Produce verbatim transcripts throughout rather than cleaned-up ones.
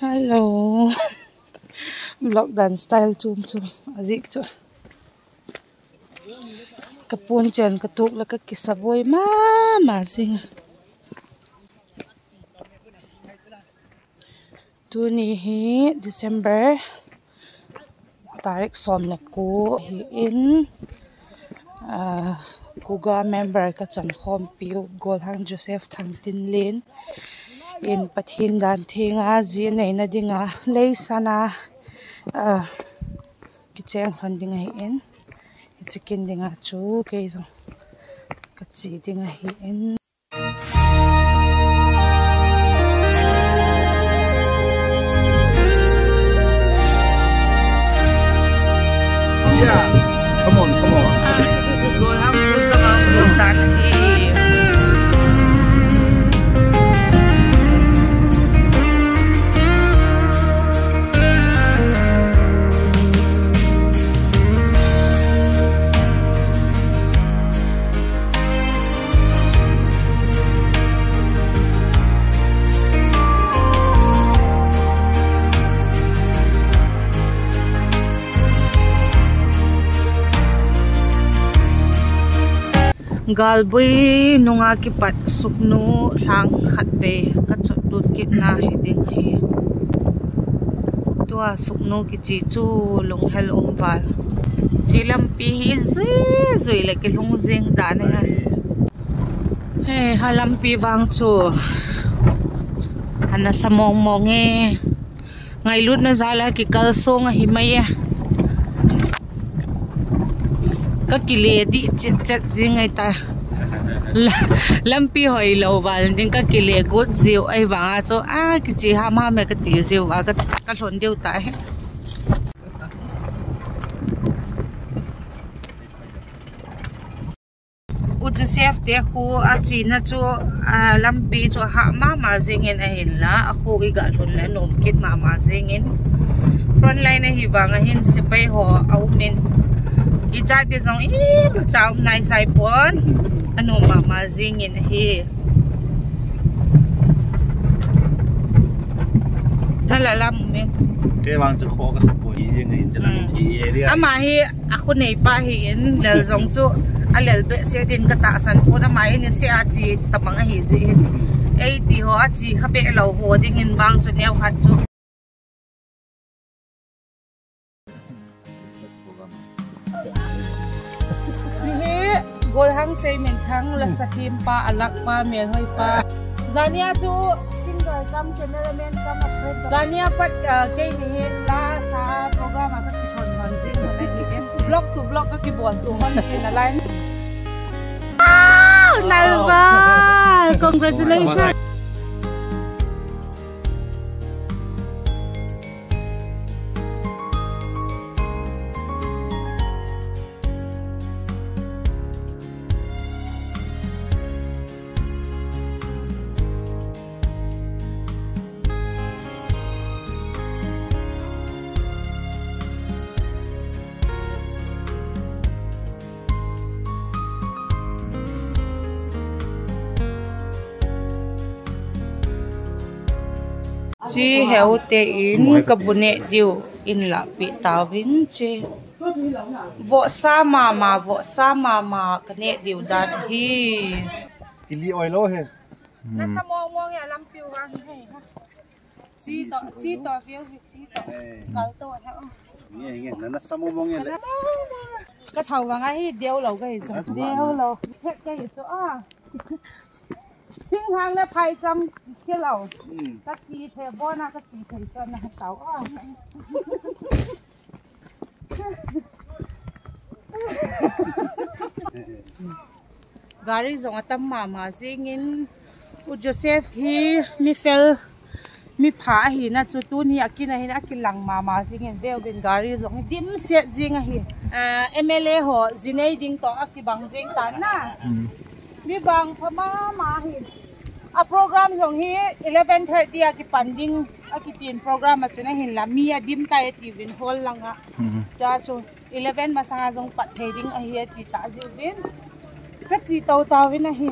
Hello. Vlog dan style chuam chuam a zik chu. Ka puan chen ka tuak la ka kisa buai ma ma zing a. Tuni hi December tarik sawm le kua hi in, Kuga member ka chankhawmpiu Golhang Joseph Thangtinlien in Pathian dan thiang a zia neina ding a lei san a kichêng hon ding ahi in, i chicken ding a chu kei zong ka chi ding ahi in. Yes, come on, come on. Gâlbui nung a kipat Sugnu hlâng khat vei ka chawt lut kitna hi ding hi. Tua Sugnu kichi chu lunghel um val. Chi lampi hi zui zui leh kilung zing dan ahi. He, ha lampi vang chu a nasa mawng mawng e. Ngailutna jal a kikalsuan ahi mai e. Ka kile dih chet chet zing ahi ta. Lampi hoilo val ding ka kile gut ziau ahi vang a chu a kichi ham ham e ka ti ziau a ka, ka hlon deu ta hi. U Joseph te khu a china chu, lampi chu a hah ma ma zing in ahinla, a khu i ga hlun leh a nuam kit ma ma zing in, front line ahi vang a hin sepai haw a um in, i chate zong i macha um nai sai pua'n, a nuam ma ma zing in ahi. Na la lam um in. Kei vang chu khaw ka sa pua hi zing in, ama hi a khu neipa hi in, lel zong chu a lel behseh ding ka tahsan pua'n, ama in i se a chi tabang ahi zia hin. Ei ti haw a chi kha beh lo haw dingin vang chu neu khat chu Chi hi Golhang Seiminthang, la sathiam pa, a lak pa, mêlhoi pa. Zani a chu singer cum cameraman cum a thei. Zani a pat, kei ni hi la sa program a ka kithon hon zing hon ahi e. Vlog to vlog ka kibawl to hon hi na lai. Nalval, congratulations. Chi heute in ka bu neh diu in lâkpi tau in chi. Voksa ma ma, voksa ma ma ka neh diu dan ahi. Kili oi lo he. Nasa mawng mawng e, a lampi u vang hi hei ha. Chi tawh, chi tawh viau hi, chi tawh. Kal tawh he. Nasa mawng mawng e le. Ka thau vang ahi, deu lo ka hi chu. Deu lo. Phet ka hi chu a. Thinghang le phaicham kilo. Ka chi thei bawn a, ka chi thei chu na tau a. Gari zong a tam ma ma zing in, U Joseph hi mi fel, mi pha ahina chu tuni a kin a hin a kilang ma ma zing in, veu vin gari zong hi dim set zing ahi. MLA haw zi nei ding tawh a kibang zing tan na. Mi bang pha ma ma hi. A program zong hi eleven thirty a kipan ding a kitin program a chun ahinla mi a dim tai a ti vin hall lang ah. Cha chu eleven masang a zong pat thei ding ahi a ti ta ziu vin. Ka chi to tau vin ahi.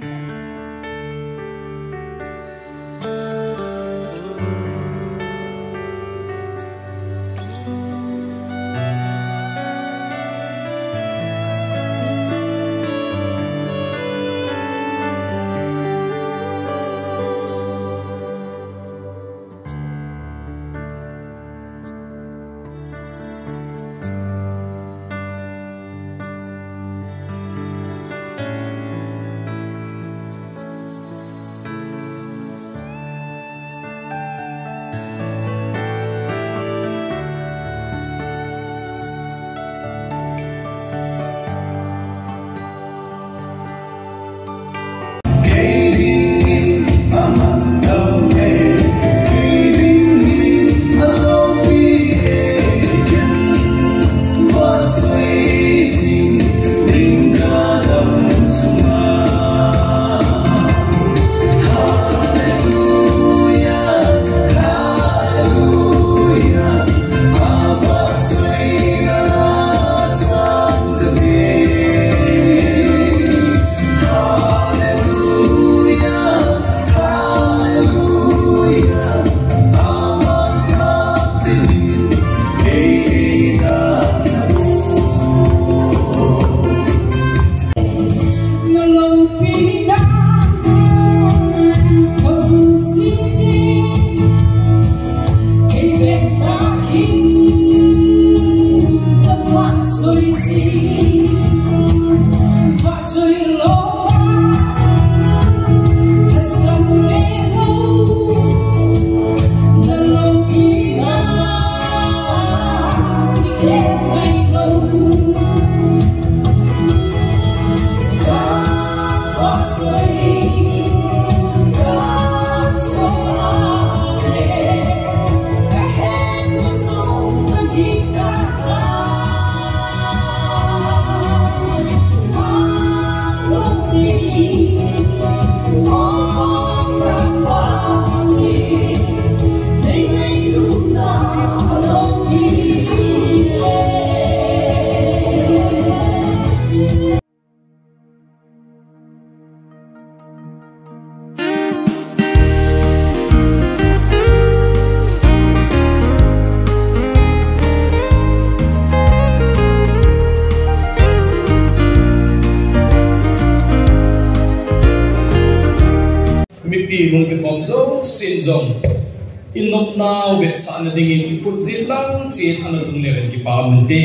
I nopnau vetsahna dingin i khut zil lang chiat a na tung leu hen kipak um inte.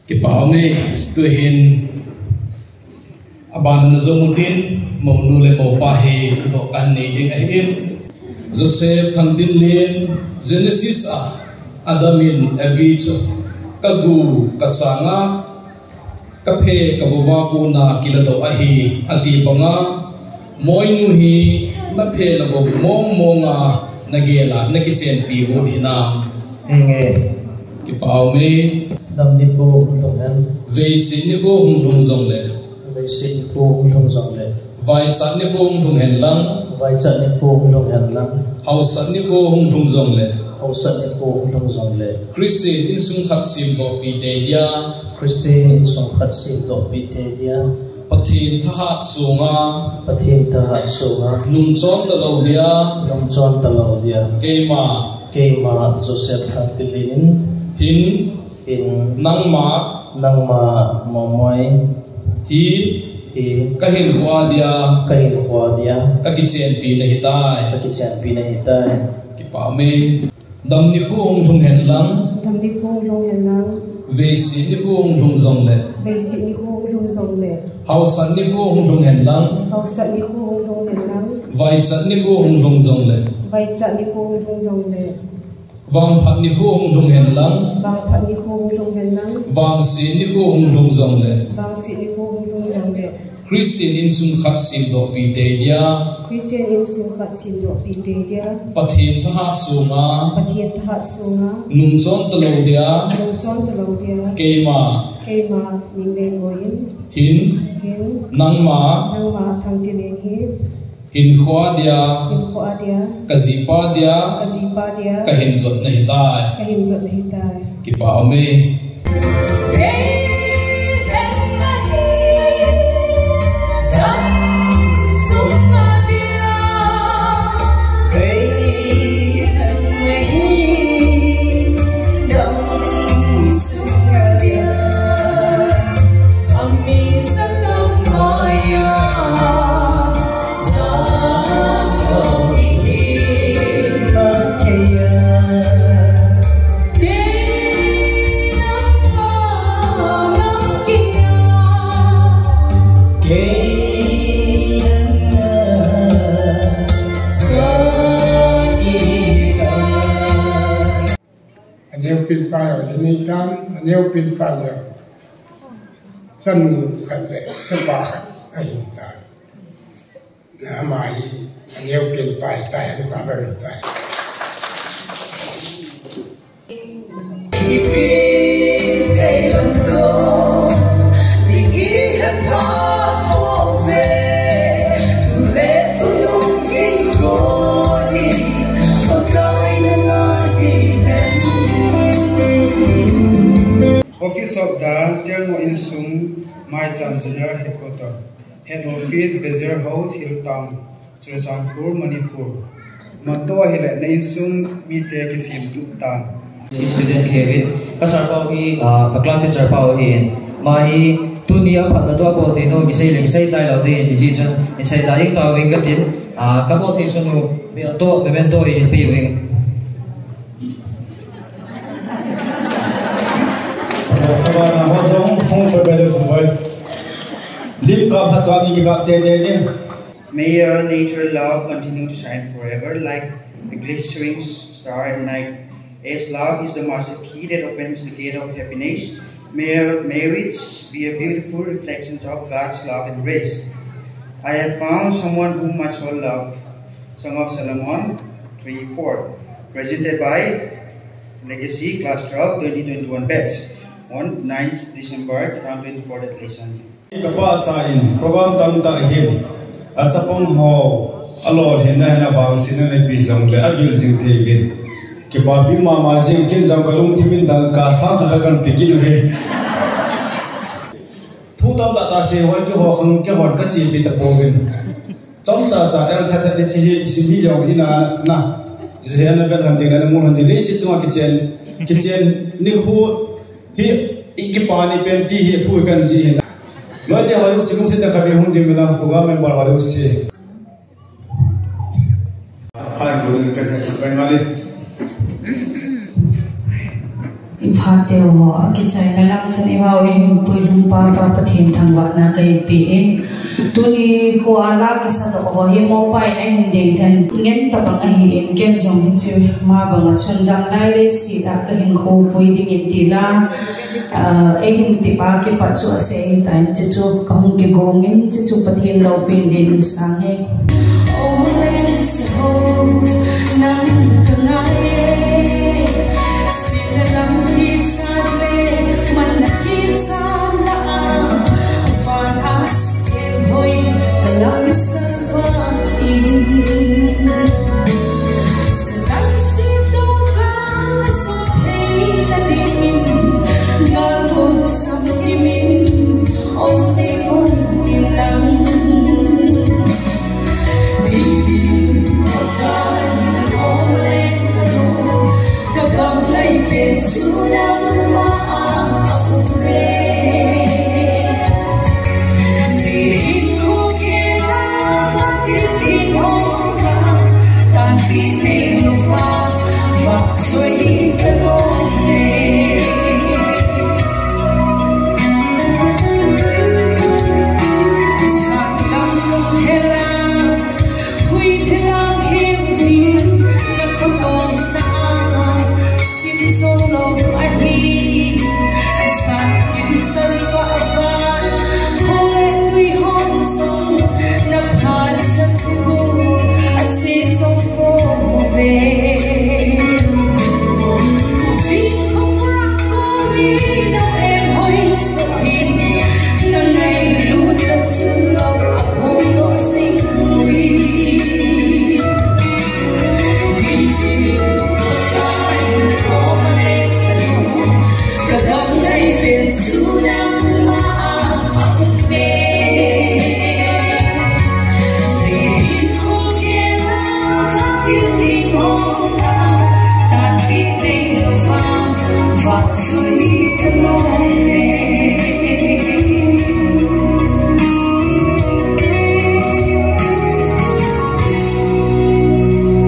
Kipak um e. Tu'hin a ban a na zom utin, monu leh mopa hi thudok ka nei ding ahi. Joseph Thangtinlien, Genesis ah Adam in Evi chu ka gu, ka chang a, ka phe ka vava kuan a kiladoh ahi, a ti bang a, mawinu hi na phe na va mawng mawng a na gel a na kichenpi ut hi nam? Kipak um e. Damna khu hung lhung hen. Veisit ni khu hung lhung zong leh. Veisit ni khu hung lhung zong leh. Vaichat ni khu hung lhung hen lang. Vaichat ni khu hung lhung hen lang. Hausat ni khu hung lhung zong leh. Hausat ni khu hung lhung zong leh. Khristian insung khat siamdawpite dia. Khristian insung khat siamdawpite dia. Pathian thahat suang a. Pathian thahat suang a. Nungchawn talo dia. Nungchawn talo dia. Keima. Keima Joseph Thangtinlien in. Hin. Hin. Nangma. Nangma Mawmoi. Hi. Hi. Ka hinkhua dia. Ka hinkhua dia. Ka kichenpi na hi tai. Ka kichenpi na hi tai. Kipak um e. Damna khu hung lhung hen lang. Damna khu hung lhung hen lang. Veisit ni khu hung lhung zong leh. Veisit ni khu hung lhung zong leh. Hausat ni khu hung lhung hen lang. Hausat ni khu hung lhung hen lang. Vaichat ni khu hung lhung zong leh. Vaichat ni khu hung lhung zong leh. Vangphat ni khu hung lhung hen lang. Vangphat ni khu hung lhung hen lang. Vangsiat ni khu hung lhung zong leh. Vangsiat ni khu hung lhung zong leh. Khristian insung khat siamdawpite dia. Khristian insung khat siamdawpite dia. Pathian thahat suang a. Pathian thahat suang a. Nungchawn talo dia. Nungchawn talo dia. Keima. Keima Ninglenmoi in. Hin. Hin. Nangma. Nangma Thangtinlien hi. Hinkhua dia. Hinkhua dia. Ka zipa dia. Ka zipa dia. Ka hinzot na hi tai. Ka hinzot na hi tai. Kipak um e. A neu pinpa haw zing nei tan, a neu pinpa zing chanu khat leh chapa khat ahi ta. Ama hi a neu pinpa hi tai, a nupa lo hi tai. Office of the Tirngo Insung, Maicham General Headquarter, Head Office, Bazar House, Hill Town, Churachandpur, Manipur. Mataw hileh na insung mite kisiamtu ta. Student Kevin, ka sir pau hi, ah, ka class teacher pau hi. Ma hi tuni a phat na tua bawl thei nu, kisei le kisei zai lo ding, i zi chun, i sei ta ing ta wing ka tin, ah, ka bawl thei sunu, mi a to, memento hi pe wing. Ka ba na ho zong hung pe pe le sung bai. Lim ka phat ka ni ki ka te te ni. May your nature love continue to shine forever like a glittering star at night. As love is the master key that opens the gate of happiness, may your marriage be a beautiful reflection of God's love and grace. I have found someone whom my soul love. Song of Solomon three four. Presented by Legacy Class twelve twenty twenty-one batch on ninth December two thousand twenty-four at Leisangi. Ka pa cha in program tam ta hin a chapang haw a lawlhinna hin a vangsiatna neipi zong le a bil zing thei vin. Kipapi ma ma zing, ken zong ka lungthim in dangka sâng kha kha kan pe kit uhi. Thu tam ta ta se hoi kihawk hang kihawk ka chiapi ta pua vin. Chomcha cha el that that ni chi hi sim hi zong hi na na. Zia hi ana vet han ding le na mu han ding le si chunga kichen, kichen ni khu hi i kipa ni pen ti hi thu kan zi hin. Loite hoi u si lungsiat tak khat i hung ding mi lam program member hoi u si. Hai, I phateu haw a kichaina lam chun i vau ei hun puilum pa, Pa Pathian thangvahna ka pe in. Tuni khua a la kisadoh haw hi mopa in a hin ding hen ngen tabang ahi in, ken zong hi chu ma bang ah chun dang lai lei si ah ka hin khupui dingin ti la, ei hin tip a kipat chu a se hi ta in, chu chu ka hung kiguang in, chu chu Pathian lopi in ding i sa nge.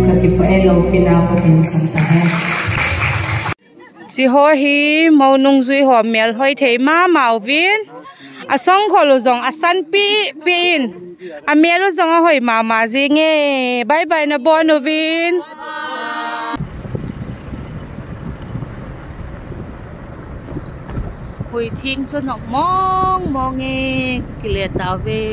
Ka kipâk e, lopina Pathian chang ta hen. Chi haw hi mo nungzui haw mêl hoi thei ma mau vin, a songkhol u zong a sanpi pi in, a mêl u zong a hoi ma ma zing e. Bye bye na bawn u vin. Hui thing chu nop mawng mawng e, ka kile ta ve.